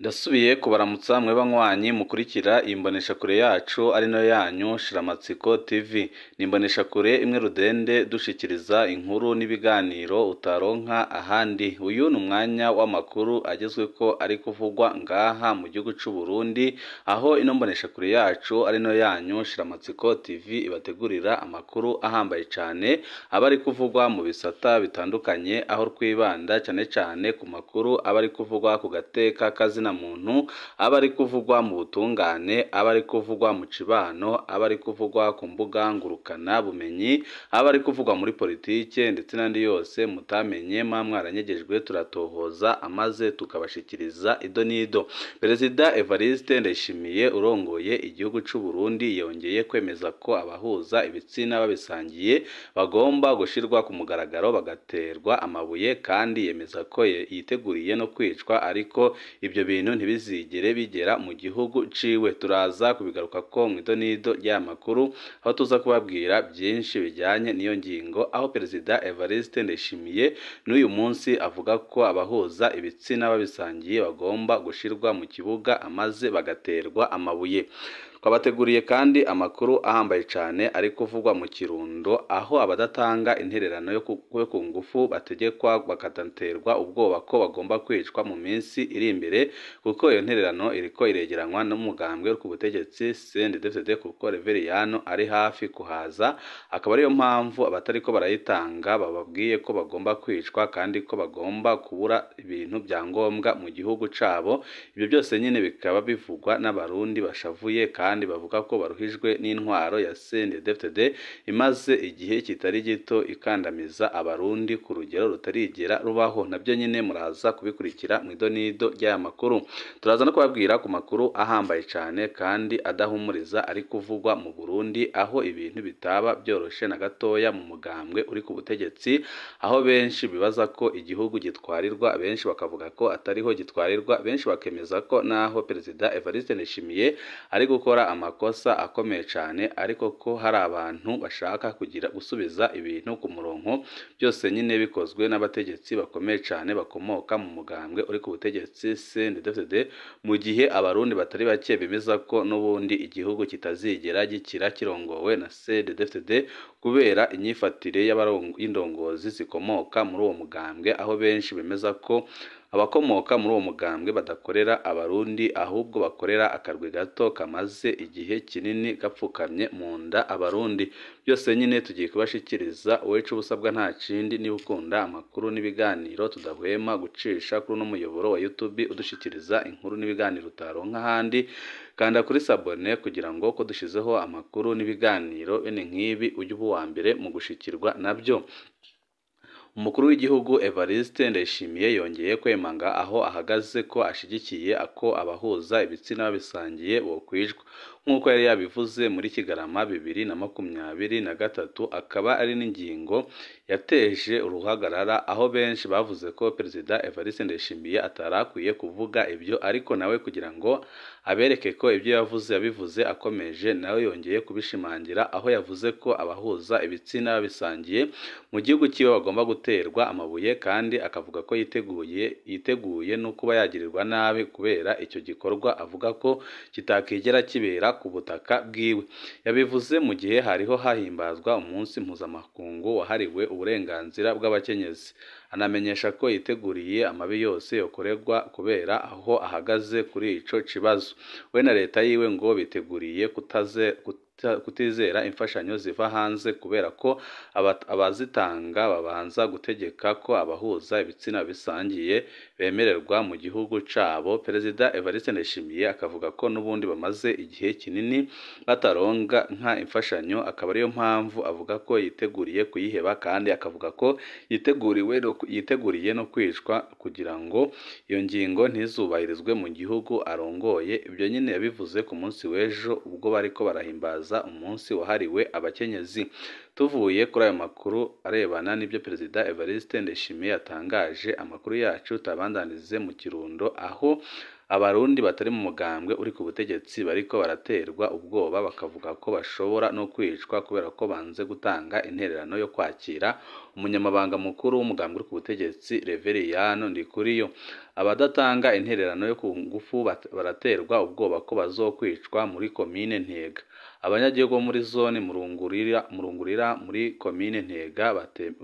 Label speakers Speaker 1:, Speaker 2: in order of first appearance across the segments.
Speaker 1: Ndasubiye kubaramutsa mwe banywanyi mukurikira iyi mboneshakure yacu ari nayo yanyu Shiramatsiko TV. Ni imboneshakure imwe rudende dushikiriza inkuru n'ibiganiro utaronka ahandi. Uyu ni umwanya w'amakuru agezweko ari kuvugwa ngaha mu gihugu c'u Burundi, aho ino mboneshakure yacu ari nayo yanyu Shiramatsiko TV ibategurira amakuru ahambaye cane aba ari kuvugwa mu bisata bitandukanye, aho twibanda cane cane ku makuru aba ari kuvugwa ku gateka kazina muntu, aba ari kuvugwa mu butungane, aba ari kuvugwa mu cibano, aba ari kuvugwa ku mbuga ngurukana bumenyi, aba ari kuvugwa muri politike ndetse n'andi yose mutamenye mwaranyegejwe, turatohoza amaze tukabashikiriza ido n'ido. Perezida Evariste Ndayishimiye urongoye igihugu c'u Burundi yongeye kwemeza ko abahuza ibitsina babisangiye bagomba gushirwa ku mugaragaro bagaterwa amabuye, kandi yemeza ko yiteguriye no kwicwa, ariko ibyo bintu ntibizigere bigera mu gihugu ciwe. Turaza kubigaruka ko mu idonido ry'aya makuru, aho tuza kubabwira byinshi bijyanye n'iyo ngingo, aho Perezida Evariste Ndayishimiye n'uyu munsi avuga ko abahuza ibitsina babisangiye bagomba gushirwa mu kibuga amaze bagaterwa amabuye. Twabateguriye kandi amakuru ahambaye cane ari kuvugwa mu Kirundo, aho abadatanga intererano yo ku ngufu bategekwa bakaterwa ubwoba ko bagomba kwicwa mu minsi iri imbere, kuko iyo ntererano iriko iregeranywa n'umugambwe ku butegetsi CNDD-FDD, kuko Reveriyano ari hafi kuhaza, akaba ariyo mpamvu abatariko barayitanga bababwiye ko bagomba kwicwa kandi ko bagomba kubura ibintu bya ngombwa mu gihugu cabo. Ibyo byose nyine bikaba bivugwa n'abarundi bashavuye kandi bavuga ko baruhijwe n'intwaro ya CNDD-FDD imaze igihe kitari gito ikandamiza abarundi ku rugero rutarigera rubaho. Nabyo nyine muraza kubikurikira mu idonido ry'aya makuru. Turaza no kubabwira ku makuru ahambaye cane kandi adahumuriza ari kuvugwa mu Burundi, aho ibintu bitaba byoroshe na gatoya mu mugambwe uri ku butegetsi, aho benshi bibaza ko igihugu gitwarirwa, benshi bakavuga ko atariho gitwarirwa, benshi bakemeza ko naho Perezida Evariste Ndayishimiye ari gukora amakosa akomeye cyane, ariko ko hari abantu bashaka kugira gusubiza ibintu ku murongo, byose nyine bikozwe n'abategetsi bakomeye cyane bakomoka mu mugambwe uri ku butegetsi CNDD-FDD, mu gihe abarundi batari bake bemeza ko n'ubundi igihugu kitazigera gikira kirongowe na CNDD-FDD kubera inyifatire y'indongozi zikomoka muri uwo mugambwe, aho benshi bemeza ko abakomoka muri uwo mugambwe badakorera abarundi ahubwo bakorera akarwi gato kamaze igihe kinini gapfukamye mu nda abarundi. Byose nyine tugiye kubashikiriza, uwecu ubusabwa nta kindi, niba ukunda amakuru n'ibiganiro tudahwema gucisha kuri uno muyoboro wa YouTube udushikiriza inkuru n'ibiganiro utaronka ahandi, kanda kuri sabone kugira ngo ko dushizeho amakuru n'ibiganiro bene nk'ibi ujye uba uwa mbere mu gushikirwa nabyo. Umukuru w'igihugu Evariste Ndayishimiye yongeye kwemanga aho ahagaze ko ashigikiye ko abahuza ibitsina babisangiye bokwicwa, nk'uko yari yabivuze muri Kigarama 2023, akaba ari n'ingingo yateje uruhagarara, aho benshi bavuze ko Perezida Evariste Ndayishimiye atarakwiye kuvuga ibyo, ariko nawe kugira ngo abereke ko ibyo yavuze yabivuze akomeje, nawe yongeye kubishimangira, aho yavuze ko abahuza ibitsina babisangiye mu gihugu cyiwe bagomba guterwa amabuye, kandi akavuga ko yiteguye no kuba yagirirwa nabi kubera icyo gikorwa avuga ko kitakigera kibera ku butaka bwiwe. Yabivuze mu gihe hariho hahimbazwa umunsi mpuzamakungu wahariwe uburenganzira bw'abakenyezi, anamenyesha ko yiteguriye amabi yose yokorerwa kubera aho ahagaze kuri ico kibazo. We na leta yiwe ngo biteguriye kutizera imfashanyo ziva hanze kubera ko abazitanga babanza gutegeka ko abahuza ibitsina bisangiye bemererwa mu gihugu cabo. Perezida Evariste Ndayishimiye akavuga ko n'ubundi bamaze igihe kinini bataronga nka imfashanyo, akaba ariyo mpamvu avuga ko yiteguriye kuyiheba, kandi akavuga ko yiteguriye no kwicwa kugira ngo iyo ngingo ntizubahirizwe mu gihugu arongoye. Ibyo nyine yabivuze ku munsi w'ejo ubwo bariko barahimbaza umunsi wahariwe abakenyezi. Tuvuye kuri ayo makuru arebana n'ibyo Perezida Evariste Ndayishimiye yatangaje, amakuru yacu tabandanize mu Kirundo, aho abarundi batari mu mugambwe uri ku butegetsi bariko baraterwa ubwoba bakavuga ko bashobora no kwicwa kubera ko banze gutanga intererano yo kwakira umunyamabanga mukuru w'umugambwe uri ku butegetsi Reveriyano Ndikuriyo. Abadatanga intererano yo ku ngufu baraterwa ubwoba ko bazokwicwa muri komine Ntega. Abanyagihugu bo muri zone Murungurira muri komine Ntega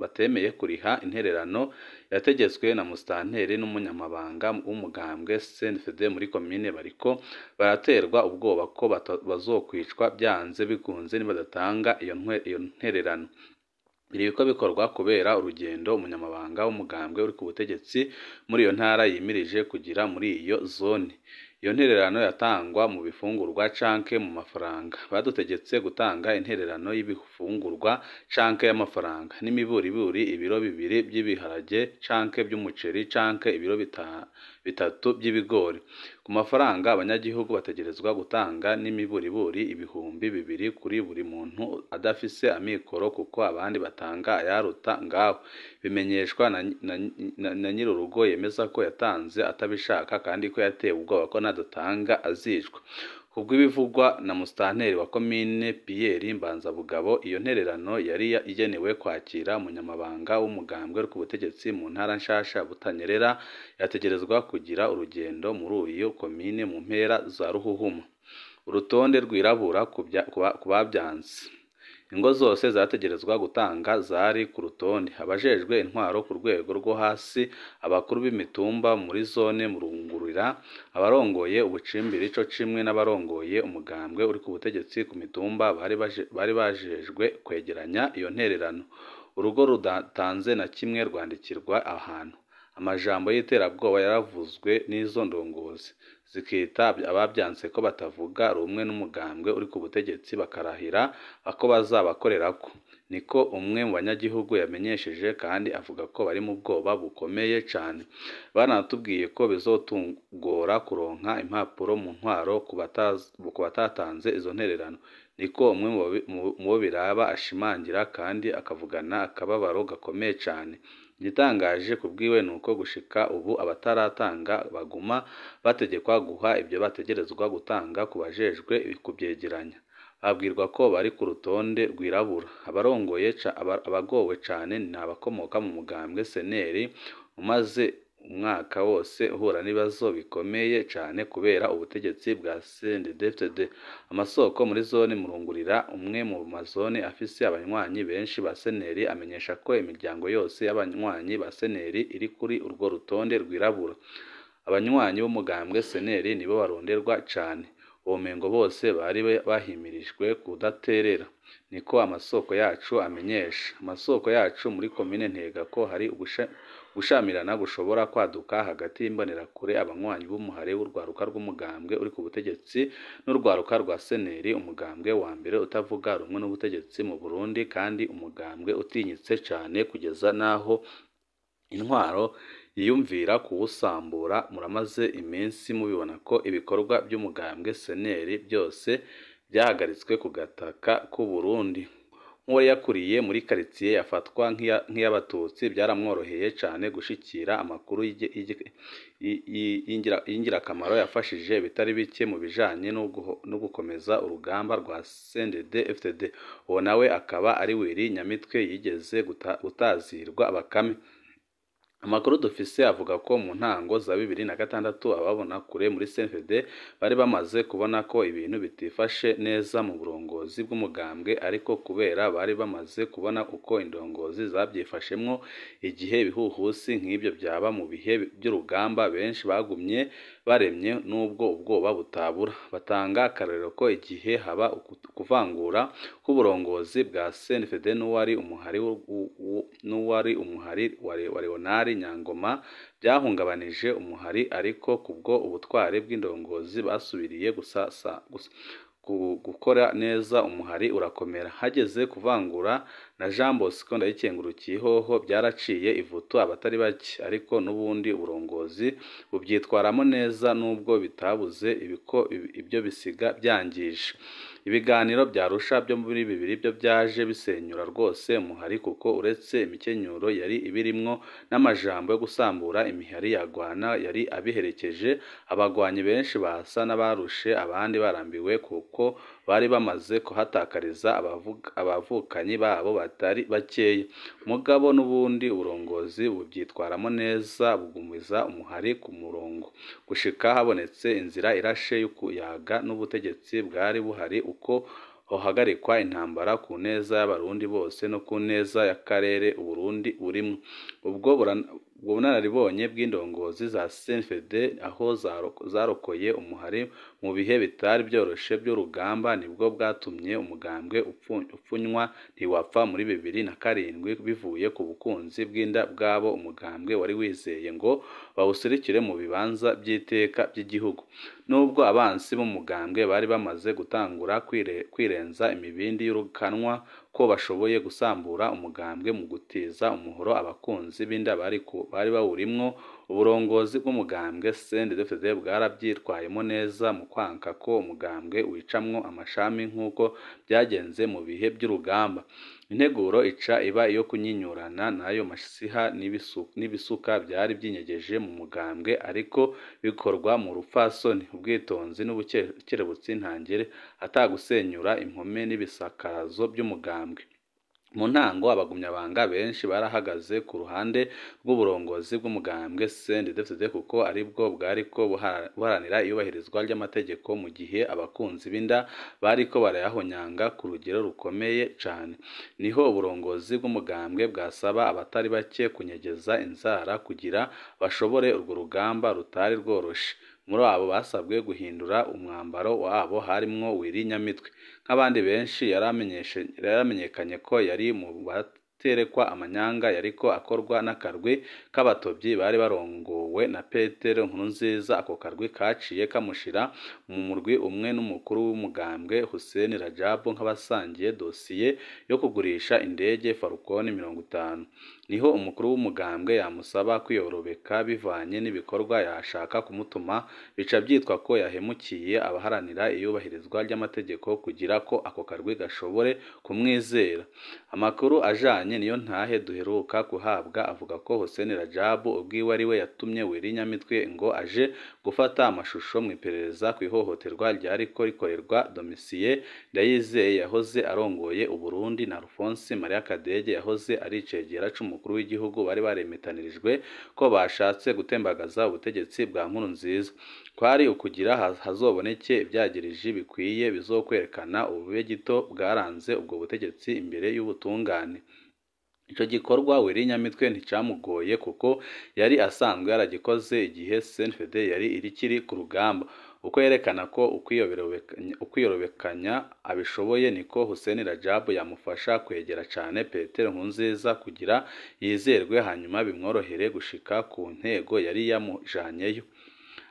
Speaker 1: batemeye kuriha intererano yategetswe na musitanteri n'umunyamabanga w'umugambwe CNDD muri komine bariko baraterwa ubwoba ko bazokwicwa byanze bikunze nibadatanga iyo ntererano. Biriko bikorwa kubera urugendo umunyamabanga w'umugambwe uri ku butegetsi muri iyo ntara yimirije kugira muri iyo zone. Iyo ntererano yatangwa mu bifungurwa canke mu mafaranga. Badutegetse gutanga intererano y'ibifungurwa canke y'amafaranga, n'imiburiburi ibiro 2 by'ibiharage canke by'umuceri canke ibiro 3 by'ibigori. Ku mafaranga abanyagihugu bategerezwa gutanga n'imiburiburi 2000 kuri buri muntu adafise amikoro, kuko abandi batanga ayaruta ngaho. Bimenyeshwa na nyirurugo yemeza ko yatanze atabishaka kandi ko yatewe ubwoba ko nadatanga azicwa. Kubw'ibivugwa na musitanteri wa komine Pierre Mbanzabugabo, iyo ntererano yari igenewe kwakira umunyamabanga w'umugambwe uri ku butegetsi mu ntara nshasha Butanyerera, yategerezwa kugira urugendo muri iyo komine mu mpera za Ruhuhuma. Urutonde rwirabura ku bavyanse. Ingo zose zategerezwa gutanga zari ku rutonde. Abajejwe intwaro ku rwego rwo hasi, abakuru b'imitumba muri zone Murungurira, abarongoye ubucimbiri co cimwe n'abarongoye umugambwe uri ku butegetsi ku mitumba bari bajejwe kwegeranya iyo ntererano. Urugo rudatanze na kimwe rwandikirwa ahantu. Amajambo y'iterabwoba yaravuzwe n'izo ndongozi, zikita abavyanse ko batavuga rumwe n'umugambwe uri ku butegetsi, bakarahira ko bazabakorerako. Niko umwe mu banyagihugu yamenyesheje, kandi avuga ko bari mu bwoba bukomeye cane. Baranatubwiye ko bizotugora kuronka impapuro mu ntwaro ku batatanze izo ntererano. Niko umwe mu bo biraba ashimangira, kandi akavugana akababaro gakomeye cane. Igitangaje kubwiwe nuko gushika ubu abataratanga baguma bategekwa guha ibyo bategerezwa gutanga ku bajejwe kubyegeranya. Babwirwa ko bari ku rutonde rwirabura. Abarongoye abagowe cane ni abakomoka mu mugambwe CNL umaze umwaka wose uhura n'ibibazo bikomeye cane kubera ubutegetsi bwa CNDD-FDD. Amasoko muri zone Murungurira, umwe mu mazone afise abanywanyi benshi ba CNL, amenyesha ko imiryango yose y'abanywanyi ba CNL iri kuri urwo rutonde rwirabura. Abanywanyi b'umugambwe CNL nibo baronderwa cane. Womengo bose bari bahimirijwe kudaterera, niko amasoko yacu amenyesha. Amasoko yacu muri komine Ntega ko hari gushamirana gushobora kwaduka hagati y'imbonerakure, abanywanyi b'umuhare w'urwaruka rw'umugambwe uri ku butegetsi n'urwaruka rwa CNL, umugambwe wa mbere utavuga rumwe n'ubutegetsi mu Burundi, kandi umugambwe utinyitse cane kugeza naho intwaro yiyumvira kuwusambura. Muramaze iminsi mubibona ko ibikorwa by'umugambwe CNL byose byahagaritswe ku gataka k'u Burundi. Nk'uwari yakuriye muri quartier yafatwa nk'iy'abatutsi, byaramworoheye cane gushikira amakuru y'ingirakamaro yafashije bitari bike mu bijanye no gukomeza urugamba rwa CNDD-FDD. Uwo nawe akaba ari Willy Nyamitwe yigeze gutazirwa Bakame. Amakuru dufise avuga ko mu ntango za 2006 ababona kure muri CNDD bari bamaze kubona ko ibintu bitifashe neza mu burongozi bw'umugambwe, ariko kubera bari bamaze kubona uko indongozi zabyifashemwo igihe ibihuhusi nk'ibyo byaba mu bihe by'urugamba, benshi bagumye baremye nubwo ubwoba butabura. Batanga akarorero ko igihe haba kuvangura k'uburongozi bwa CNDD n'uwari umuhari wa Leonard Nyangoma byahungabanije umuhari, ariko kubwo ubutwari bw'indongozi basubiriye gukora neza umuhari urakomera. Hageze kuvangura na Jean Bosco Ndayikengurukiye hoho byaraciye ivutu abatari bake, ariko n'ubundi uburongozi bubyitwaramo neza nubwo bitabuze ibyo bisiga byangije. Ibiganiro bya Arusha byo muri 2000 byo byaje bisenyura rwose umuhari, kuko uretse imikenyuro yari ibirimwo n'amajambo yo gusambura imihari yagwana yari abiherekeje, abagwanyi benshi basa n'abarushe, abandi barambiwe kuko bari bamaze kuhatakariza abavukanyi babo batari bakeya. Mugabo n'ubundi uburongozi buvyitwaramwo neza, bugumiza umuhari ku murongo gushika habonetse inzira irashe y'ukuyaga n'ubutegetsi bwari buhari uko hohagarikwa intambara ku neza y'Abarundi bose no ku neza y'akarere Uburundi burimwo. Ubwo bunararibonye bw'indongozi za CNDD-FDD aho zarokoye umuhari mu bihe bitari vyoroshe vy'urugamba nibwo bwatumye umugambwe upfunywa ntiwapfa muri 2007 bivuye ku bukunzi bw'inda bwabo umugambwe wari wizeye ngo bawuserukire mu bibanza vy'iteka vy'igihugu. Nubwo abansi b'umugambwe bari bamaze gutangura kwirenza imibindi y'urukanwa ko bashoboye gusambura umugambwe mu gutiza umuhoro abakunzi b'inda bari bawurimwo, uburongozi bw'umugambwe CNDD-FDD bwaravyitwayemwo neza mu kwanka ko umugambwe wicamwo amashami nk'uko vyagenze mu bihe vy'urugamba. Integuro ica iba iyo kunyinyurana n'ayo masiha n'ibisuka vyari vyinyegeje mu mugambwe, ariko bikorwa mu rupfasoni, ubwitonzi n'ubukerebutsi ntangere, atagusenyura impome n'ibisakazo vy'umugambwe. Mu ntango abagumyabanga benshi barahagaze ku ruhande rw'uburongozi bw'umugambwe CNDD-FDD kuko aribwo bwariko buharanira iyubahirizwa ry'amategeko, mu gihe abakunzi b'inda bariko barayahonyanga ku rugero rukomeye cane. Niho uburongozi bw'umugambwe bwasaba abatari bake kunyegeza inzara kugira bashobore urwo rugamba rutari rworoshe. Muri abo basabwe guhindura umwambaro wabo harimwo Willy Nyamitwe. Nk'abandi benshi yaramenyekanye ko yari mu baterekwa amanyanga yariko akorwa n'akarwi k'abatovyi bari barongowe na Petero Nkurunziza. Ako karwi kaciye kamushira mu murwi umwe n'umukuru w'umugambwe Hussein Rajabu nk'abasangiye dosiye yo kugurisha indege Falcon 50. Niho umukuru w'umugambwe yamusaba kwiyorobeka bivanye n'ibikorwa yashaka kumutuma, bica vyitwa ko yahemukiye abaharanira iyubahirizwa ry'amategeko kugira ko ako karwi gashobore kumwizera. Amakuru ajanye niyo ntahe duheruka guhabwa avuga ko Hussein Rajabu ubwiwe ariwe yatumye Willy Nyamitwe ngo aje gufata amashusho mw'iperereza kw'ihohoterwa ryariko rikorerwa Domitien Ndayizeye yahoze arongoye Uburundi na Alphonse Maria Kadege yahoze ari icegera c'umukuru w'igihugu bari baremetanirijwe ko bashatse gutembagaza ubutegetsi bwa Nkurunziza. Kwari ukugira hazoboneke ivyagiriji bikwiye bizokwerekana ubube gito bwaranze ubwo butegetsi imbere y'ubutungane. Ico gikorwa Willy Nyamitwe nticamugoye kuko yari asanzwe yaragikoze igihe CNDD-FDD yari ikiri ku rugamba. Uko yerekana ko ukwiyorobekanya abishoboye, niko Hussein Rajabu yamufasha kwegera cane Petero Nkurunziza kugira yizerwe, hanyuma bimworohere gushika ku ntego yari yamujanyeyo.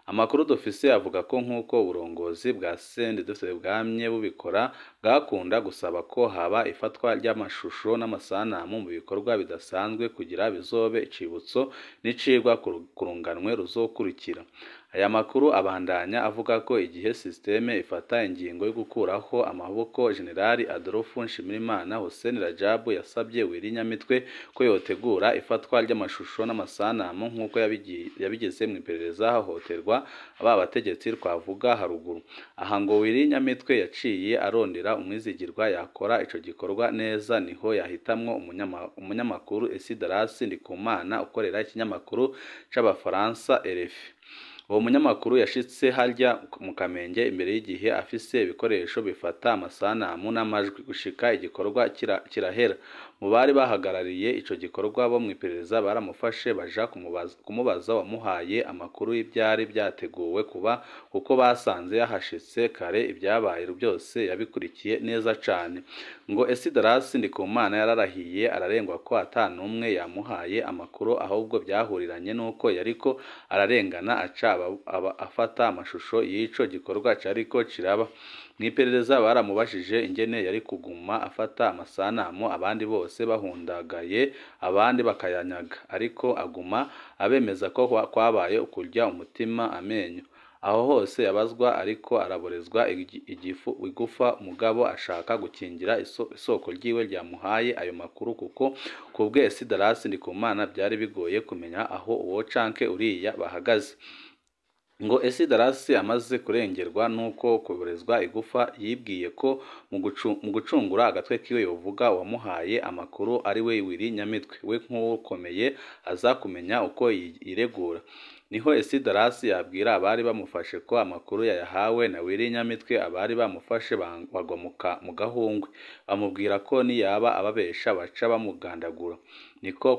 Speaker 1: Amakuru dufise avuga ko nk'uko uburongozi bwa CNDD-FDD bwamye bubikora, bwakunda gusaba ko haba ifatwa ry'amashusho n'amasanamu mu bikorwa bidasanzwe kugira bizobe icibutso n'icigwa ku runganwe ruzokurikira. Aya makuru abandanya avuga ko igihe systeme ifata ingingo yo gukuraho amaboko General Adolphe Nshimirimana, Hussein Rajabu yasabye Willy Nyamitwe ko yotegura ifatwa ry'amashusho n'amasanamu nk'uko yabigize mw'iperereza hahohoterwa aba bategetsi twavuga haruguru. Aha ngo Willy Nyamitwe yaciye arondera umwizigirwa yakora ico gikorwa neza, niho yahitamwo umunyamakuru Esidarasi Ndikumana ukorera ikinyamakuru c'Abafaransa RFI. Uwo munyamakuru yashitse harya mu Kamenge imbere y'igihe afise ibikoresho bifata amasanamu n'amajwi gushika igikorwa kirahera. Mu bari bahagarariye ico gikorwa bo mw'iperereza baramufashe baja kumubaza wamuhaye amakuru y'ivyari vyateguwe kuba, kuko basanze yahashitse kare ibyabaye byose yabikurikiye neza cane. Ngo Esidarasi Ndikumana yararahiye ararengwa ko ata n'umwe yamuhaye amakuru, ahubwo vyahuriranye n'uko yariko ararengana aca afata amashusho y'ico gikorwa cariko kiraba. Mw'iperereza baramubajije ingene yari kuguma afata amasanamu abandi bose bahundagaye abandi bakayanyaga, ariko aguma abemeza ko kwabaye ukurya umutima amenyo. Aho hose yabazwa ariko araborezwa igufa, mugabo ashaka gukingira isoko ryiwe ryamuhaye ayo makuru, kuko kubwe Esidarasi Ndikumana byari bigoye kumenya aho uwo canke uriya bahagaze. Ngo Esidarasi amaze kurengerwa nuko kuborezwa igufa, yibwiye ko mu gucungura agatwe kiwe yovuga uwamuhaye amakuru ari we Willy Nyamitwe, we nk'ukomeye aza kumenya uko yiregura. Niho Esidarasi yabwira abari bamufashe ko amakuru yayahawe na Willy Nyamitwe. Abari bamufashe bagwa mu gahungwe, bamubwira ko niyaba ababesha baca bamugandagura. Niko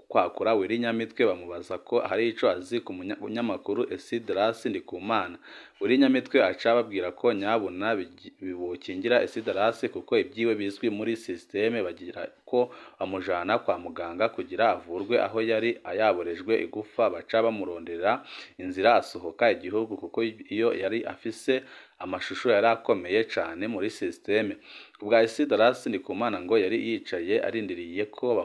Speaker 1: kwakura Willy Nyamitwe bamubaza ko hari ico azi ku munyamakuru Esidarasi Ndikumana. Willy Nyamitwe aca ababwira ko nyabuna bokingira Esidarasi kuko ibyiwe bizwi muri systeme, bagira ko bamujana kwa muganga kugira avurwe aho yari yaborejwe igufa. Baca bamurondera inzira asohoka igihugu kuko iyo yari afise amashusho yari akomeye cane muri systeme. Kubwa Esidarasi Ndikumana ngo yari yicaye arindiriye ko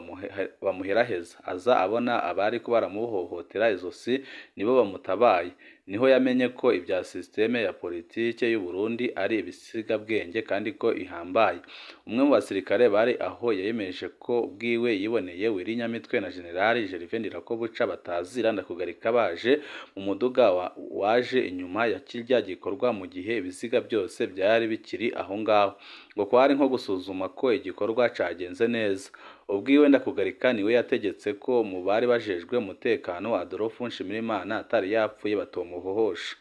Speaker 1: bamuheraheza, aza abona abari ko baramuhohotera izosi nibo bamutabaye. Niho yamenye ko ibya systeme ya politike y'u Burundi ari ibisigabwenge kandi ko ihambaye. Umwe mu basirikare bari aho yemeje ko ubwiwe yiboneye Willy Nyamitwe na General Gervais Ndirakobuca batazira Ndakugarika baje mu muduga waje inyuma ya kirya gikorwa, mu gihe ibiziga byose byari bikiri aho ngaho. Ngo kwari nko gusuzuma ko igikorwa cagenze neza. Ubwiwe Ndakugarika niwe yategetse ko mu bari bajejwe umutekano Adolphe Nshimirimana atari yapfuye batomuhohosha,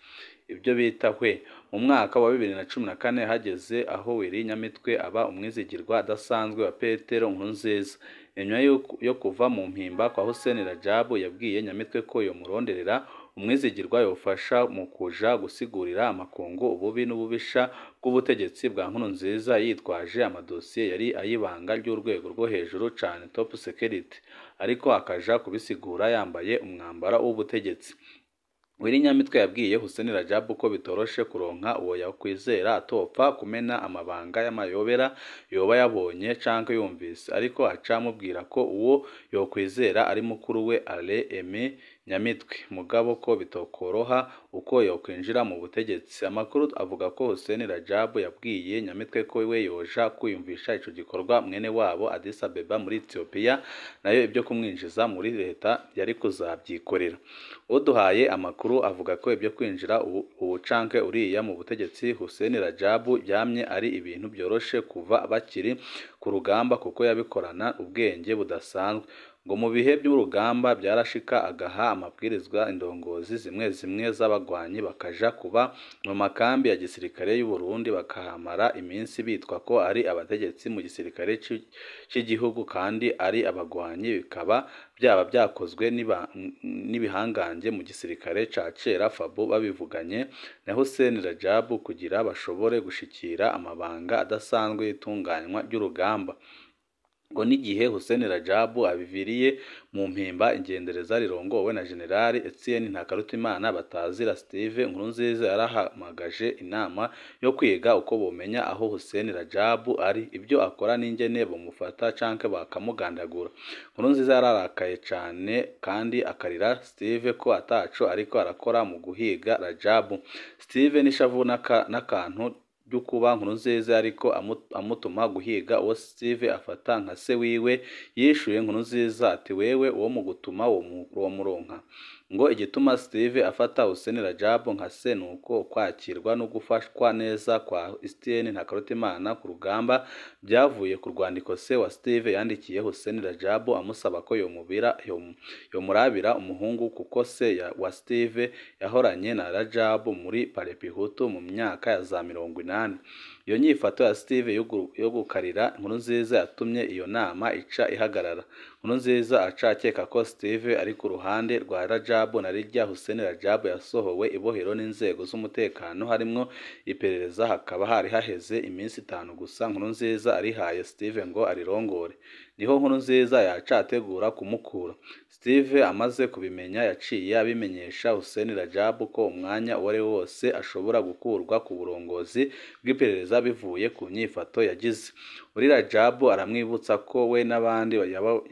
Speaker 1: ibyo bita hwe. Mu mwaka wa 2014 hageze aho Willy Nyamitwe aba umwizigirwa adasanzwe wa Petero Nkurunziza. Inyuma yo kuva mu mpimba kwa Hussein Rajabu, yabwiye Nyamitwe ko yomuronderera umwizigirwa yofasha mu kuja gusigurira amakungu ububi n'ububisha bw'ubutegetsi bwa Nkurunziza, yitwaje amadosiye yari ayibanga ry'urwego rwo hejuru cane, top security, ariko akaja kubisigura yambaye umwambaro w'ubutegetsi. Willy Nyamitwe yabwiye Hussein Rajabu ko bitoroshe kuronka uwo yakwizera atopfa kumena amabanga y'amayobera yoba yabonye canke yumvise, ariko aca amubwira ko uwo yokwizera ari mukuru we Alain Aimé Nyamitwe, mugabo ko bitokoroha uko yokwinjira mu butegetsi. Amakuru avuga ko Hussein Rajabu yabwiye Nyamitwe ko we yoja kwiyumvisha ico gikorwa mwene wabo Addis Abeba muri Ethiopia, nayo ibyo kumwinjiza muri leta yari kuzabyikorera. Uduhaye amakuru avuga ko ibyo kwinjira ubu canke uriya mu butegetsi Hussein Rajabu byamye ari ibintu byoroshe kuva bakiri ku rugamba, kuko yabikorana ubwenge budasanzwe. Ngo mu bihe by'urugamba byarashika agaha amabwirizwa indongozi zimwe zimwe z'abagwanyi bakaja kuba mu makambi ya gisirikare y'u Burundi, bakahamara iminsi bitwa ko ari abategetsi mu gisirikare cy'igihugu kandi ari abagwanyi, bikaba byaba byakozwe n'ibihangange mu gisirikare ca kera FABU babivuganye na Hussein Rajabu kugira bashobore gushikira amabanga adasanzwe y'itunganywa ry'urugamba. Ngo n'igihe Hussein Rajabu abiviriye mu mpimba, ingendereza rirongowe na General Etienne Ntakarutimana batazira Steve Nkurunziza yarahamagaje inama yo kwiga uko bomenya aho Hussein Rajabu ari, ibyo akora n'ingene bamufata canke bakamugandagura. Nkurunziza yararakaye cane kandi akarira Steve ko ataco ariko arakora mu guhiga Rajabu. Steve n'ishavu n'akantu ry'ukuba Nkurunziza ariko amutuma guhiga uwo Steve afata nka se wiwe, yishuye Nkurunziza ati wewe uwo mugutuma uwo muronka. Ngo igituma Steve afata Hussein Rajabu nka se nuko kwakirwa no gufashwa neza kwa Etienne Ntakarutimana ku rugamba byavuye ku rwandiko se wa Steve yandikiye Hussein Rajabu amusaba ko yomurabira umuhungu, kuko se wa Steve yahoranye na Rajabu muri Parepihutu mu myaka ya za 80. Iyo nyifato ya Steve yo gukarira Nkurunziza yatumye iyo nama ica ihagarara. Nkurunziza aca akeka ko Steve ari ku ruhande rwa Rajabu na rirya Hussein Rajabu yasohowe ibohero n'inzego z'umutekano harimwo iperereza, hakaba hari haheze iminsi 5 gusa Nkurunziza arihaye Steve ngo arirongore. Niho Nkurunziza yaca ategura kumukura. Steve amaze kubimenya yaciye abimenyesha Hussein Rajabu ko umwanya uwo ari wose ashobora gukurwa ku burongozi bw'iperereza bivuye ku nyifato yagize. Muri Rajabu aramwibutsa ko we n'abandi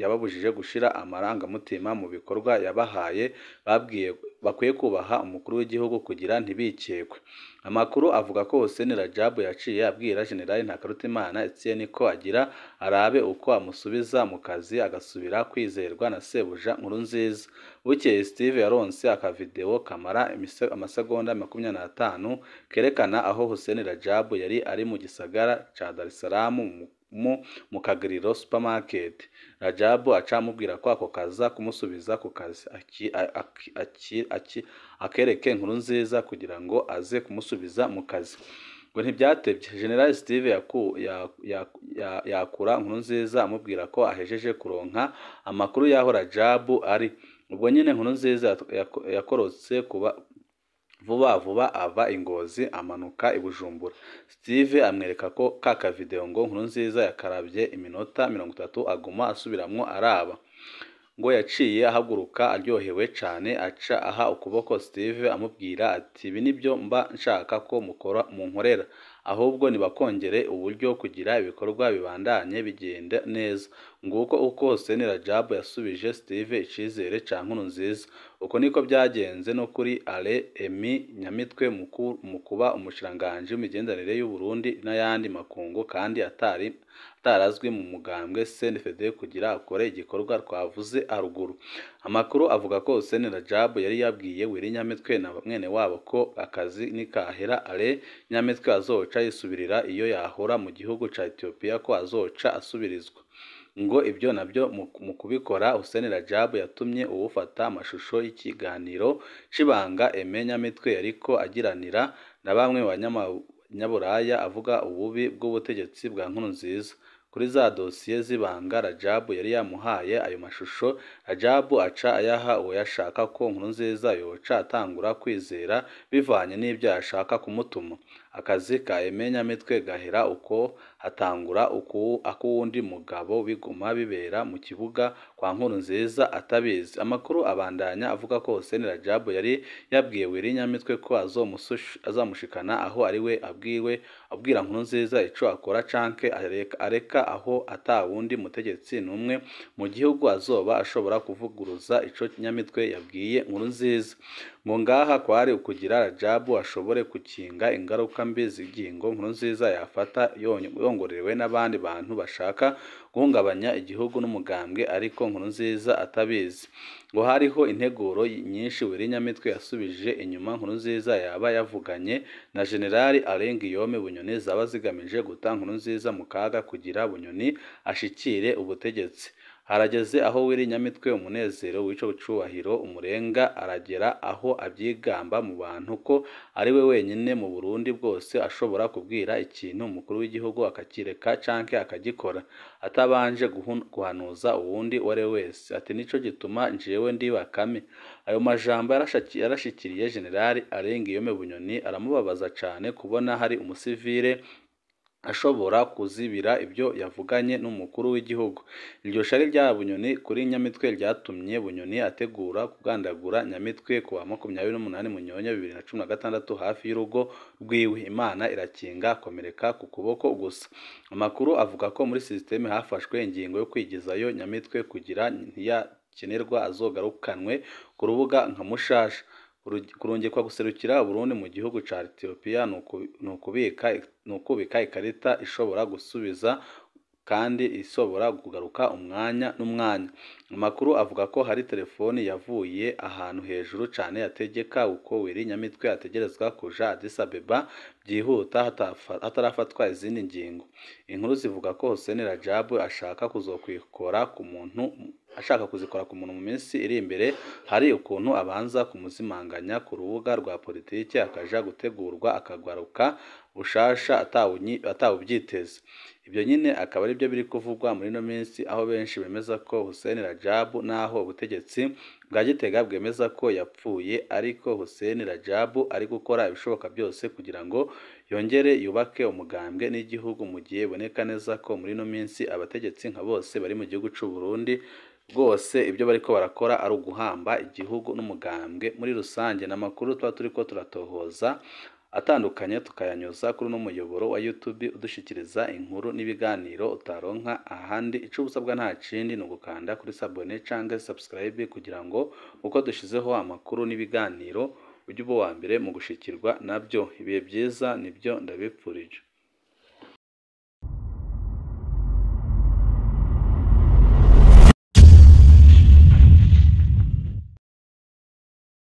Speaker 1: yababujije gushira amarangamutima mu bikorwa yabahaye, babwiye bakwiye kubaha umukuru w'igihugu kugira ntibikekwe. Amakuru avuga ko Hussein Rajabu yaciye abwira General Ntakarutimana Etienne ko agira arabe uko amusubiza mu kazi agasubira kwizerwa na sebuja Nkurunziza. Bukeye Steve yaronse akavideo kamara amasegonda 25 kerekana aho Hussein Rajabu yari ari mu gisagara ca Dar es Salaam mu Kaguriro supermarket. Rajabu aca amubwira ko ako kaza kumusubiza ku kazi akereke Nkurunziza kugira ngo aze kumusubiza mu kazi. Ngo ntibyatevye, General Steve yakura Nkurunziza amubwira ko ahejeje kuronka amakuru y'aho Rajabu ari. Ubwo nyene Nkurunziza yakorotse kuba vuba vuba ava i Ngozi amanuka i Bujumbura. Steve amwereka ko ka kavideo ngo Nkurunziza yakaravye iminota 30 aguma asubiramwo araba. Ngo yaciye ahaguruka aryohewe cane, aca aha ukuboko Steve amubwira ati ibi nibyo mba nshaka ko munkorera, ahubwo nibakongere uburyo kugira ibikorwa bibandanye bigenda neza. Nguko uko Hussein Rajabu yasubije Steve icizere ca Nkurunziza. Uko niko byagenze no kuri Alain Aimé Nyamitwe mu kuba umushikiranganji w'imigenderanire y'u Burundi n'ayandi makungu, kandi atarazwi mu mugambwe CNDD kugira akore igikorwa twavuze haruguru. Amakuru avuga ko Hussein Rajabu yari yabwiye Willy Nyamitwe na mwene wabo ko akazi nikahera Alain Nyamitwe azoca yisubirira iyo yahora mu gihugu ca Ethiopia, ko azoca asubirizwa. Ngo ibyo nabyo mu kubikora Hussein Rajabu yatumye uwufata amashusho y'ikiganiro c'ibanga Aimé Nyamitwe yariko agiranira na bamwe mu banyaburaya avuga ububi bw'ubutegetsi bwa Nkurunziza. Kuri za dosiye z'ibanga Rajabu yari yamuhaye ayo mashusho, Rajabu aca ayaha uwo yashaka ko Nkurunziza yoca atangura kwizera bivanye n'ibyo yashaka kumutuma. Akazi ka Aimé Nyamitwe gahera uko, hatangura akuwundi mugabo biguma bibera mu kibuga kwa Nkurunziza atabizi. Amakuru abandanya avuga ko Hussein Rajabu yari yabwiye Willy Nyamitwe ko azamushikana aho ari we abwira Nkurunziza ico akora canke areka, aho atawundi mutegetsi n'umwe mu gihugu azoba ashobora kuvuguruza ico Nyamitwe yabwiye Nkurunziza. Ngo ngaha kwari ukugira Rajabu ashobore gukinga ingaruka mbi z'ingingo Nkurunziza yafata yongorewe n'abandi bantu bashaka guhungabanya igihugu n'umugambwe, ariko Nkurunziza atabizi. Ngo hariho integuro nyinshi Willy Nyamitwe yasubije inyuma Nkurunziza yaba yavuganye na General Alain Guillaume Bunyoni zaba zigamije guta Nkurunziza mu kaga kugira Bunyoni ashikire ubutegetsi. Harageze aho Willy Nyamitwe umunezero w'ico cubahiro umurenga, aragera aho abyigamba mu bantu ko ari we wenyine mu Burundi bwose ashobora kubwira ikintu umukuru w'igihugu akakireka canke akagikora atabanje guhanuza uwundi uwari we wese. Ati nico gituma njewe ndi Bakame. Ayo majambo yarashikiriye General Alain Guillaume Bunyoni, aramubabaza cane kubona hari umusivile ashobora kuzibira ibyo yavuganye n'umukuru w'igihugu. Iryo shari rya Bunyoni kuri Nyamitwe ryatumye Bunyoni ategura kugandagura Nyamitwe kuwa 28 Munyonyo 2016 hafi y'urugo rwiwe. Imana irakinga akomereka ku kuboko gusa. Amakuru avuga ko muri systeme hafashwe ingingo yo kwigizayo Nyamitwe kugira ntiyakenerwa azogarukanwe ku rubuga nka mushasha. Kurungikwa guserukira Burundi mu gihugu ca Ethiopia nukubika ikarita ishobora gusubiza kandi ishobora kugaruka umwanya n'umwanya. Amakuru avuga ko hari telefoni yavuye ahantu hejuru cane yategeka uko Willy Nyamitwe ategerezwa kuja Addis Abeba byihuta hatarafatwa izindi ngingo. Inkuru zivuga ko Hussein Rajabu ashaka kuzokwikora ku muntu ashaka kuzikora ku muntu mu minsi iri imbere. Hari ukuntu abanza kumuzimanganya ku rubuga rwa politiki akaja gutegurwa akagaruka bushasha atawubyiteze. Ibyo nyine akaba ari byo biri kuvugwa muri ino minsi, aho benshi bemeza ko Hussein Rajabu naho ubutegetsi bwa Gitega bwemeza ko yapfuye, ariko Hussein Rajabu ari gukora ibishoboka byose kugira ngo yongere yubake umugambwe n'igihugu, mu gihe boneka neza ko muri ino minsi abategetsi nka bose bari mu gihugu c'u Burundi bwose ibyo bariko barakora ari uguhamba igihugu n'umugambwe muri rusange. N'amakuru tuba turiko turatohoza atandukanye tukayanyuza kuri uno muyoboro wa YouTube udushikiriza inkuru n'ibiganiro utaronka ahandi. Ico usabwa nta kindi ni ugukanda kuri s'abonner canke subscribe kugira ngo uko dushizeho amakuru n'ibiganiro ujye uba uwa mbere mu gushikirwa nabyo. Ibihe byiza nibyo ndabipfurije.